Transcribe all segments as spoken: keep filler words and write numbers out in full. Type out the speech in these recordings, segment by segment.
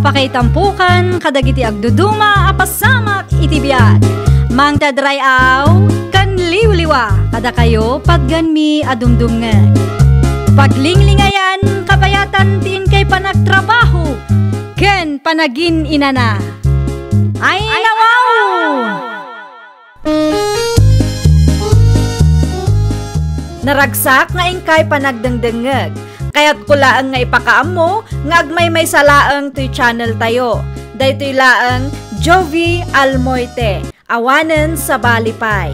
Pakaitampokan kadagiti agduduma a pasamak iti biag. Mangted ray-aw ken liwliwa kadakayo patganmi a dumdumngeg. Paglinglingayan, kabayatan ti inkay panagtrabaho ken panagin-inana. Ay, nawaw! Naragsak nga inkay panagdengdengngeg. Kayatko laeng nga ipakaammo nga agmaymaysa laeng toy channel tayo. Daytoy laeng Jovie Almoite, awanen sabali pay.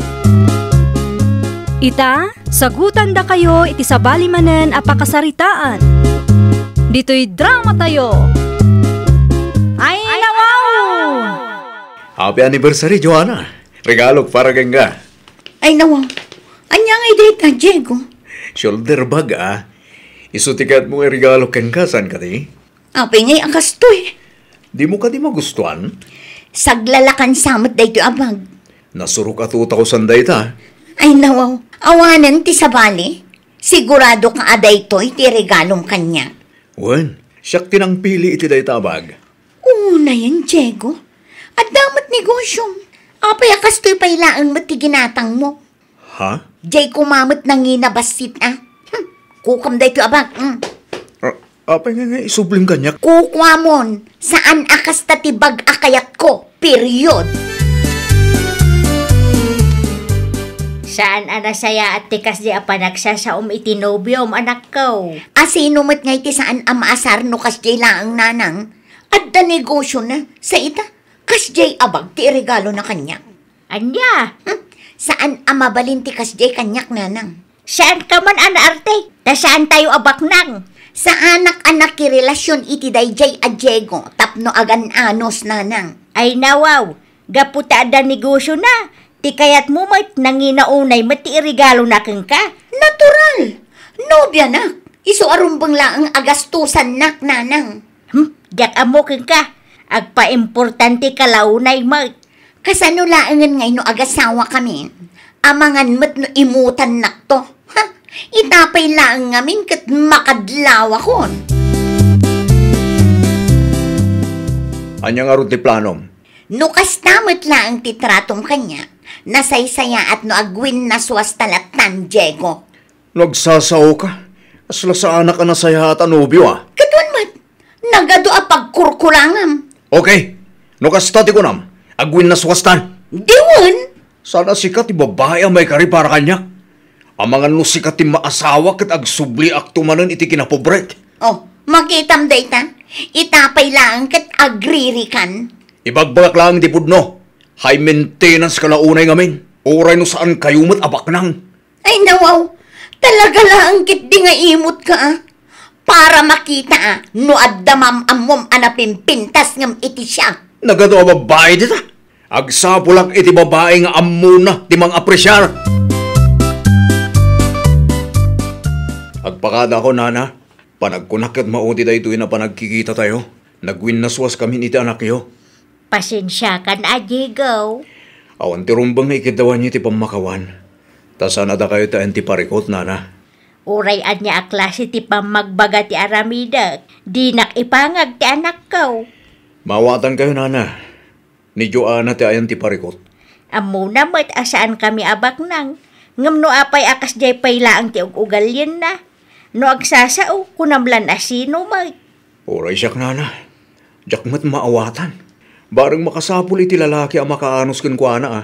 Ita, sagutandakayo iti sabali manen a pakasaritaan. Ditoy drama tayo. Ay, nawaw! Happy anniversary, Joanna! Regalo para kenka. Ay, nawaw. Ania ngay dayta, Diego? Shoulder bag, ah. Isu ti kayatmo nga iregalo kenka, saan kadi? Apay ngay a kastoy? Dimo kadi magustuan? Saglalakan sa met daytoy a bag. Nasurok a two thousand dayta. Ay, nawaw. Awanen ti sabali. Sigurado ka a daytoy ti regalom kaniak? Wen, siak ti nangpili iti dayta a bag. Unayen, Diego. Adda met negosyom. Apay a kastoy pay laeng met ti ginatangmo? Ha? Diay koma met nangina bassit, a. Hmm. Kukam daytoy a bag. Hmm. A-, apay nga nga isublim kaniak? Kukuamon. Saan a kasta ti bag a kayatko. Period. Saan a nasayaat ti kasdi a panagsasaom iti nobiom, anakko? A sino met ngay ti saan a maasar no kasdiay laeng, nanang? Adda negosyona, sa ita, kasdiay a bag ti iregalona kaniak. Ania? Hmm, saan a mabalin ti kasdiay kaniak, nanang. Saanka man a naarte, ta saantayo a baknang. Saanak a nakirelasyon iti daydiay a Diego tapno agan-anos, nanang. Ay nawaw, gapu ta adda negosyona, ti kayatmo met nangina unay met ti iregalona kenka. Natural! Nobianak, isu a rumbeng laeng a gastusannak, nanang. Hmm, diak ammo kenka. Agpaimportanteka la unay met. Kasano laengen ngay no agasawakami? Amangan met no imutannakto. Ha? Ita pay laeng ngamin ket makadlawakon. Ania ngarud ti planom? No kasta met laeng ti tratom kaniak, nasaysayaat no agwinnaswasta lattan, Diego. No agsasaoka, kasla saanak a nasayaat a nobio, a. Ket wen met, nagadu a pagkurkurangam. Okay, no kasta ti kunam, agwinnaswastan. Di wen. Saan a sika ti babai a maikari para kaniak? Amangan no sika ti maasawa ket agsubliakto manen iti kinapobrek. Oh, makitam dayta? Ita pay laeng ket agririkan. Ibagbagak laeng ti pudno. High maintenance ka la unay ngamin. Uray no saankayo met a baknang. Ay, nawaw, talaga laeng ketdi nga imut ka, a. Para makita, a, no adda maam-ammom a napimpintas ngem iti siak. Nagadu a babai dita. Agsapulak iti babai nga ammona ti mang-apresyar. Agpakada ako, nana. Panagkunak ket maudi daytoy a panagkikitatayo. Nagwinnaswas kamin iti anakyo. Pasensiakan a, Diego. Awan ti rumbeng nga ikiddawanyo iti pammakawan. Ta saan a dakayo ti ayan ti parikut, nana. Uray ania a klase ti pammagbaga ti aramidek, dinak ipangag ti anakko. Maawatankayo, nana. Ni Joanna ti ayan ti parikut. Ammona met a saankami a baknang, ngem no apay a kasdiay pay laeng ti ug-ugalienna? No agsasao, kunam lan a sino met. Uray siak, nana. Diak met maawatan. Bareng makasapul iti lalaki a makaanos kenkuana, a.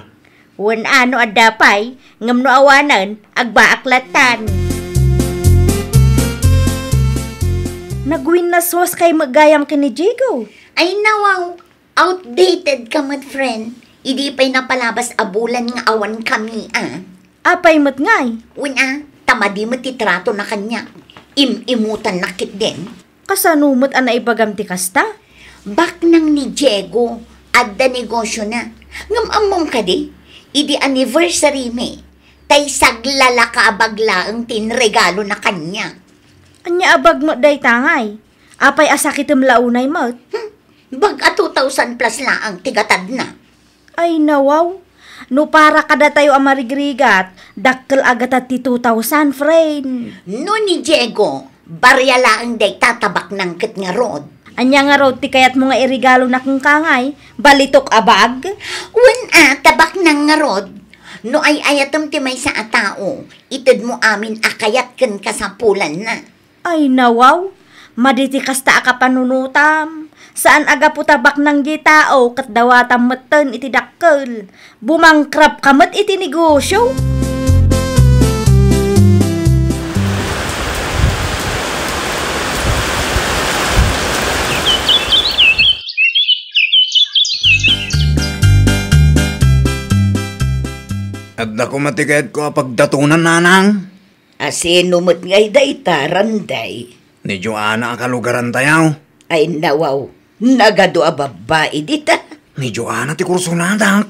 Wen a, no adda pay, ngem no awanen, agbaak lattan. Nagwinnaswas kay met gayam ken ni Diego. Ay, nawaw. Outdated ka met, friend. Idi pay napalabas a bulan nga awan kami, a. Apay met ngay? Wen a, ta madi met ti tratona kaniak. Im-imutannak ketdin. Kasano met a naibagam ti kasta? Baknang ni Diego, adda negosyona. Ngem ammom kadi, idi anniversary mi, tay saglalaka a bag laeng ti inregalona kaniak. Ania a bag met dayta ngay? Apay a sakitem la unay met? Hmm, bag a two thousand plus laeng ti gatadna. Ay, nawaw. No para kadatayo a marigrigat, dakkel a gatad ti two thousand, friend. No ni Diego, barya laeng dayta ta baknang ket ngarud. Ania ngarud ti kayatmo nga iregalo na kenka ngay? Balitok a bag? Wen a, ta baknang ngarud. No ay-ayatem ti maysa a tao, itedmo amin a kayat ken kasapulanna. Ay, nawaw. Madi ti kasta a kapanunotam. Saan a gapu ta baknang diay tao ket dawatam metten iti dakkel. Bumangkrap ka met iti negosyo. Adda koma ti kayatko a pagdatonan, nanang. A sino met ngay dayta, Randay? Ni Joanna a kalugarantayo. Ay, nawaw. Nagadu a babbai dita. Ni Joanna ti kursunadak.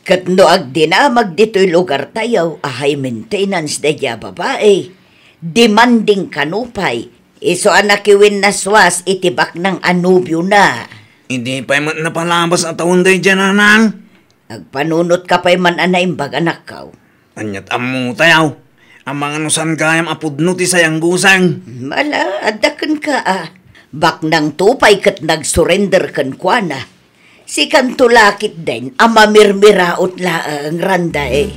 Ket no agdinamag ditoy lugartayo a high maintenance daydiay a babai, demanding kano pay, isu a nakiwinnaswas iti baknang a nobiona. Idi pay met napalabas a tawen daydiay, nanang? Agpanunotka pay man a naimbag, anakko. Ania't ammotayo? Amangan no saan gayam a pudno ti sayangguseng. Ala, adda kenka a. Baknangto pay ket nagsurrender kenkuana. Sikanto la ketdin a mamirmiraot laeng, Randay.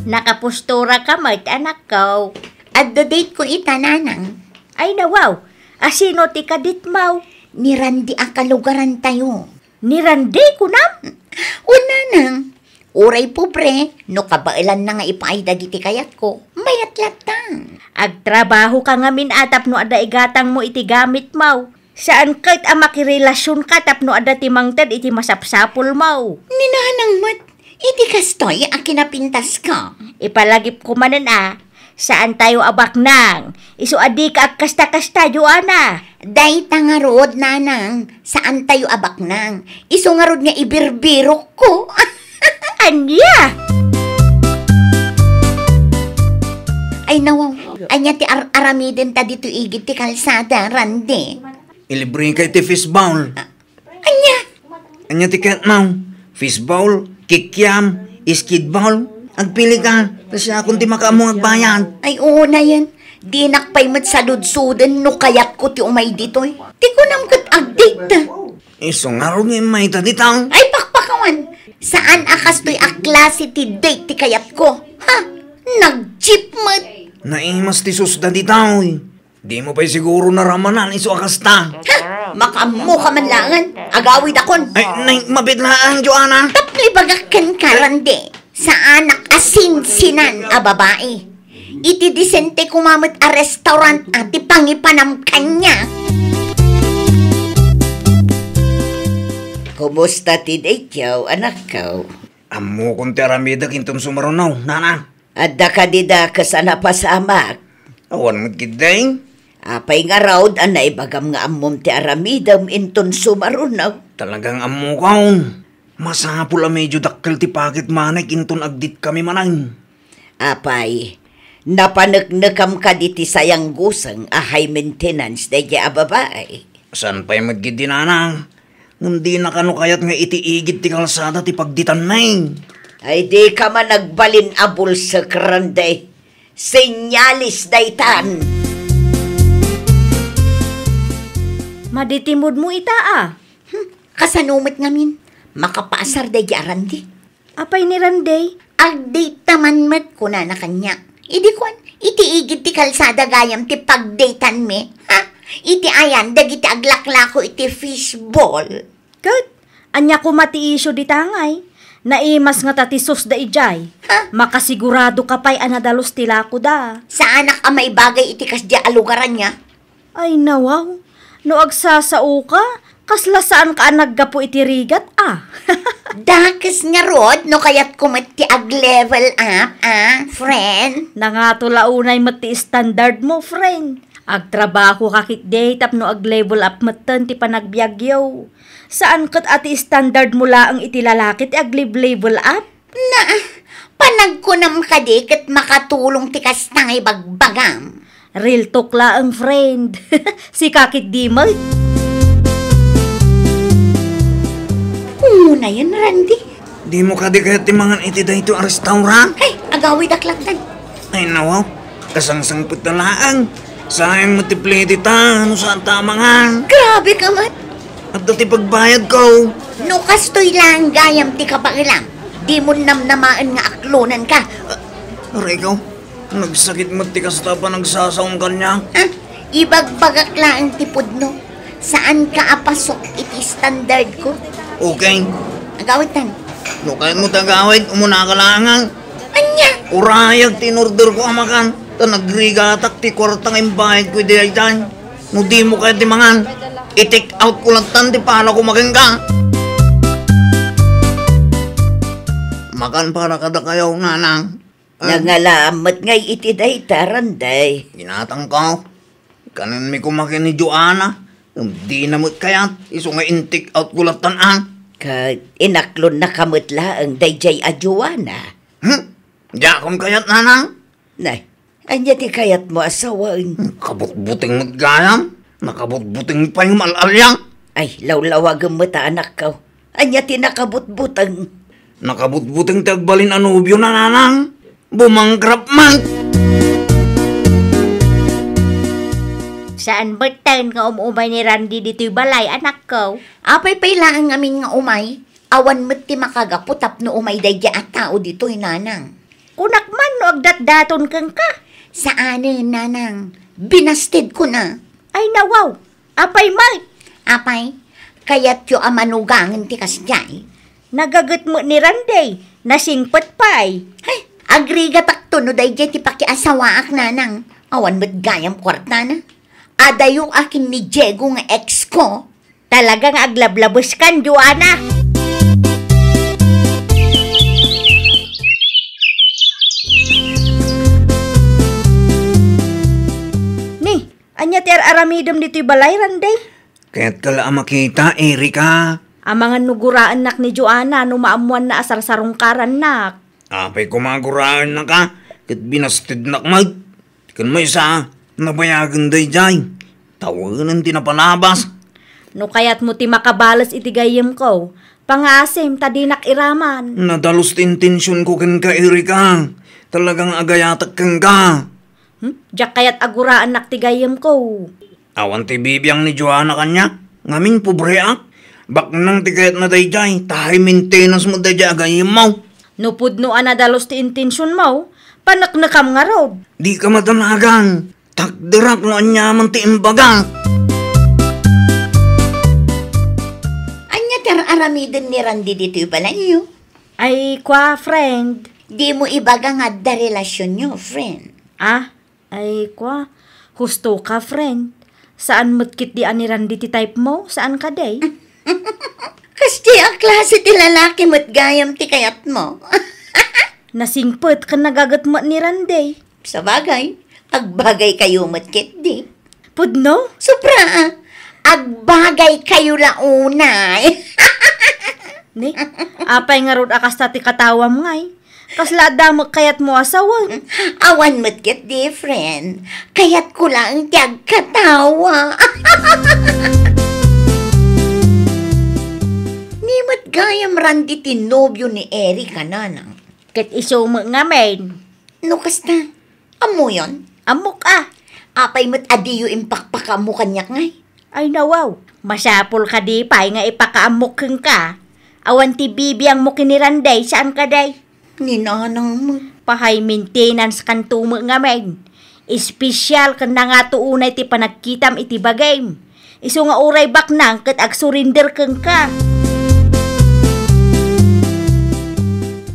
Nakapostura ka met, anakko. Adda date ko ita, nanang. Ay, nawaw. A sino ti kaditmo? Ni Randy a kalugarantayo. Ni Randy, kunam? O, nanang, uray pobre, no kabaelanna nga ipaay dagiti kayatko, mayat latta. Agtrabaho ka ngamin a tapno adda igatangmo iti gamitmo. Saan ket a makirelasionka tapno adda ti mangted iti masapsapulmo. Ni nanang met, iti kastoy a kinapintasko. Ipalagipko manen a, saantayo a baknang. Isu a dika agkasta-kasta, Joanna. Dayta ngarud, nanang, saantayo a baknang. Isu ngarud nga ibirbirokko. Ania? Ay, nawaw. Ania ti ar-aramidenta ditoy igid ti kalsada, Randy? Ilibreka iti fishball. Ania? Ania ti kayatmo? Fishball, kikiam, skidball? Agpili ka, ta siakon ti makaammo nga agbayad. Ay, unayen. Dinak pay met saludsoden no kayatko ti umay ditoy. Ti kunam ket agdate. Isu ngarud nga immayta dita. Ay, pakpakawan. Saan a kastoy a klase ti date ti kayatko. Ha? Nag-jeep met. Naimas ti susda dita, oy. Dimo pay siguro naramanan isu a kasta. Ha? Makaammoka man laengen. Agawidakon. Ay, nay, mabiit laeng, Joanna. Tapno ibagak kenka, Randy, saanak a sinsinan a babai. Iti disente koma met a restaurant a ti pangipanam kaniak. Kumusta ti daytoy, anakko? Ammokon ti aramidek inton sumaruno, nanang. Adda kadi dakes a napasamak? Awan met ketdi. Apay ngarud a naibagam nga ammom ti aramidem inton sumaruno? Talagang ammokon. Masapul a medyo dakkel ti pocket money inton agdate kami manen. Apay, napaneknekam kadi ti sayangguseng a high maintenance daydiay a babai? Saan pay met ketdi, nanang? Ngem dina kano kayat nga iti igid ti kalsada ti pagdatanmi? Ay, dika man agbalin a bulsek, Randy. Senyales daytan. Madi ti moodmo ita a. Hmm, kasano met ngamin? Makapaasar daydiay a Randy. Apay ni Randy? Agdate ta man met, kunana kaniak. Idi kuan, iti igid ti kalsada gayam ti pagdatanmi. Ha? Iti ayan dagiti aglaklako iti fishball. Ket, ania koma ti isyu dita ngay? Naimas ngata ti susda idiay. Ha? Makasigurado ka pay a nadalus ti lakoda. Saanak a maibagay iti kasdiay a lugar ania? Ay, nawaw. No agsasaoka, kasla saanka a naggapu iti rigat a. Dakes ngarud no kayatko met ti ag-level up, a, friend. Nangato la unay met ti standardmo, friend. Agtrabahoka ketdi tapno ag-level up metten ti panagbiagyo. Saan ket a ti standardmo laeng iti lalaki ti ag-level up? Na, panagkunam kadi ket makatulong ti kasta nga ibagbagam? Real talk laeng, friend. Sika ketdi met. Unayen, Randy. Dimo kadi kayat ti mangan iti daytoy a restaurant? Ay, agawidak lattan. Ay, nawaw. Kasangsangpet ta laeng. Sayang met ti plete ta, no saan ta amangan. Grabe ka met! Adda ti pagbayadko. No kastoy laeng gayam ti kabaelam, dimo namnamaen nga aklonanka. Aray ko, nagsakit met ti kasta a panagsasaom kaniak. Ah, ibagbagak laeng ti pudno. Saanka a pasok iti standardko. Okay. Agawitan. No kayatmo ti agawid, umunaka laeng. Ania? Urayak ti in-orderko a makan. Ta nagrigatak ti kuarta nga imbayadko idi daytan. No dimo kayat ti mangan, i-take outko lattan ti palako makenka. Makan para kadakayo, nanang. Ah. Nangalaam met ngay iti dayta, Randay. Ginatangko. Kanenmi koma ken ni Joanna. Ngem dina met kayat, isu nga in-take outko lattan, ah. Ket inaklonnaka met laeng daydiay a Joanna. Hmm? Diakon kayat, nanang? Nay, ania ti kayatmo a sawen? Kabutbuteng met gayam. Nakabutbuteng pay nga mal-alian. Ay, lawlawagem met a, anakko. Ania ti nakabutbuteng? Nakabutbuteng ti agbalin a nobiona, nanang. Bumangkrap man. Saan metten nga um-umay ni Randy ditoy balay, anakko? Apay pay laeng ngamin nga umay? Awan met ti makagapu tapno umay daydiay a tao ditoy, nanang. Kunak man no agdatdaton kenka. Saanen, nanang. Binastedkona. Ay, nawaw. Apay met? Apay, kayatyo a manugangen ti kasdiay? Nagaget met ni Randy. Nasingpet pay. Ay, agrigatakto no daydiay ti pakiasawaak, nanang. Awan met gayam kuartana. Adayo akin ni Diego nga ex ko. Talaga nga aglablabeskan, Joanna. Ni, ania ti ar-aramidem ditoy balay, Randy? Kayatka la a makita, Erika. Amangan no guraennak ni Joanna no maammoanna a sarsarungkarannak. Apay koma a guraennaka, ket binastednak met. Ken maysa, nabayagen daydiay. Tawenen ti napanabas. No kayatmo ti makabales iti gayyemko, pangasim ta dinak iraman. Nadalus ti intensionko kenka, Erika. Talaga nga agayatak kenka. Hmm? Diak kayat a guraennak ti gayyemko. Awan ti bibiang ni Joanna kaniak. Ngamin, pobreak. Baknang ti kayatna daydiay, ta high maintenance met daydiay a gayyemmo. No pudno a nadalus ti intensionmo, paneknekam ngarud. Dika madanagan. Takderak no aniaman ti imbagak. Ania ti ar-aramiden ni Randy ditoy balayyo? Ay, kua, friend. Dimo ibaga nga adda relasionyo, friend. Ah? Ay, kua, husto ka, friend. Saan met ketdi a ni Randy ti type mo? Saan kadi? Kasdi a klase ti lalaki met gayam ti kayatmo? Nasingpet ken nagaget met ni Randy. Sabagay, agbagay kayo met ketdi. Pudno? Sobra, ah. Agbagay kayo la unay. Ni, apay ngarud a kasta ti katawam ngay? Kasla adda met kayatmo a sawen? Awan met ketdi, friend. Kayatko laeng ti agkatawa. Ni met gayam Randy ti nobio ni Erika, nanang. Ket isu met ngamin. No kasta, ammoyon? Ammok a. Apay met a diyo impakpakaammo kaniak ngay? Ay, nawaw. Masapul kadi pay nga ipakaammok kenka. Awan ti bibiangmo ken ni Randy, saan kadi? Ni nanang met. Pa-high maintenance kanto met ngamin. Espesyal ken nangatoonay ti panagkitam iti bagim. Isu nga uray baknang ket agsurinder kenka.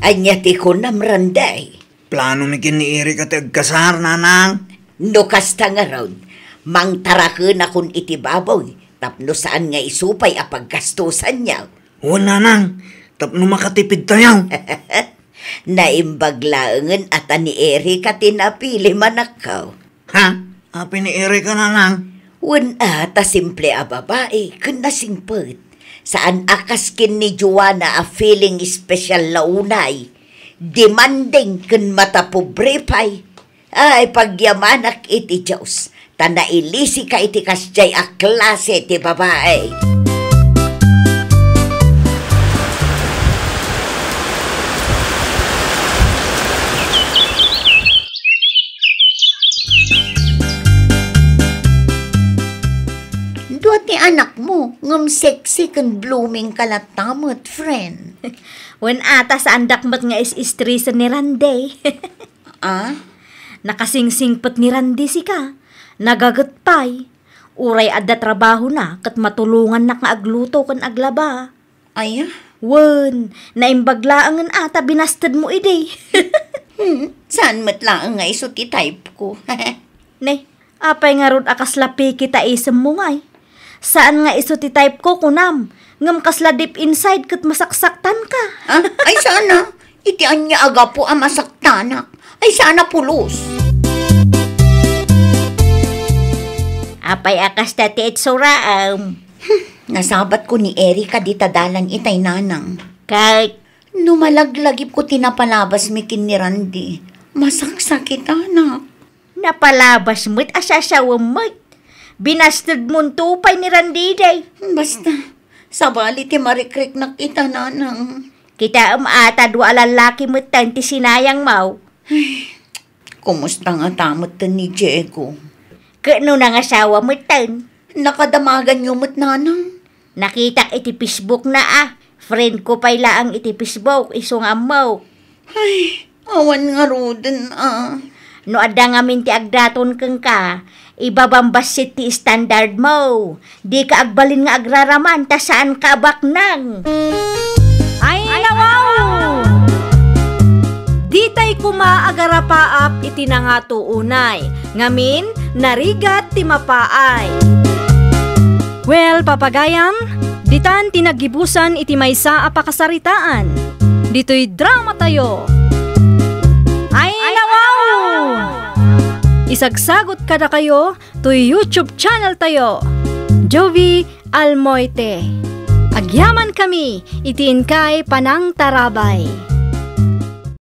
Ania ti kunam, Randy? Planomi ken ni Erika ti agkasar, nanang. No kasta ngarud, mangtarakenakon iti baboy tapno saan nga isu pay a paggastosanyo. Wen, nanang, tapno makatipidtayo. Naimbag laengen a ta ni Erika ti napilim, anakko. Ha? Apay ni Erika, nanang? Wen a, ta simple a babai ken nasingpet. Saan a kas ken ni Joanna a feeling special la unay. Demanding ken matapobre pay. Ay, pagyamanak iti Dios, ta nailisika iti kasdiay a klase ti babai. Ngem sexy ken blooming ka latta met, friend. Wen ata, saandak met nga is-istresen ni Randy. Ah? Nakasingsingpet ni Randy sika. Nagaget pay. Uray adda trabahona ket matulongannak nga agluto ken aglaba. Aya? Wen, naimbag laengen ata binasted mo idi. Hmm, saan met laeng nga isu ti type ko. Ne, apay ngarud a kasla piki ta isemmo ngay? Saan nga isu ti type ko, kunam, ngem kasla deep inside ket masaksaktan ka. Ah, ay sana, iti ania a gapu a masaktanak. Ay sana pulos. Apay a kasta ti itsuraan? Hmm, nasabat ko ni Erica dita dalan itay, nanang. Kay? No malaglagip ko ti napalabas mi ken ni Randy, masaksakitanak. Napalabas met a sasawem met. Binasted monto pay ni Randy day. Basta, sabali ti marikriknak ita, nanang. Kitaem ata dua a lallaki metten ti sinayang mo. Ay, kumusta ngata metten ni Diego? Ket no nangasawa metten? Nakadamaganyo met, nanang? Nakitak iti Facebook na a. Friend ko pay laeng iti Facebook, isu nga ammok. Ay, awan ngaruden a. No adda ngamin ti agdaton kenka, ibabam bassit ti standard mo. Dika agbalin nga agraraman ta saan ka a baknang. Ay, nawaw! Ditay koma agarapaap iti nangato unay. Ngamin, narigat ti mapaay. Well, papagayam, ditan ti naggibusan iti maysa a pakasaritaan. Ditoy dramatayo. Ay, nawaw! Isagsagot kadakayo toy YouTube channel tayo, Jovie Almoite. Agyaman kami iti inkay panangtarabay.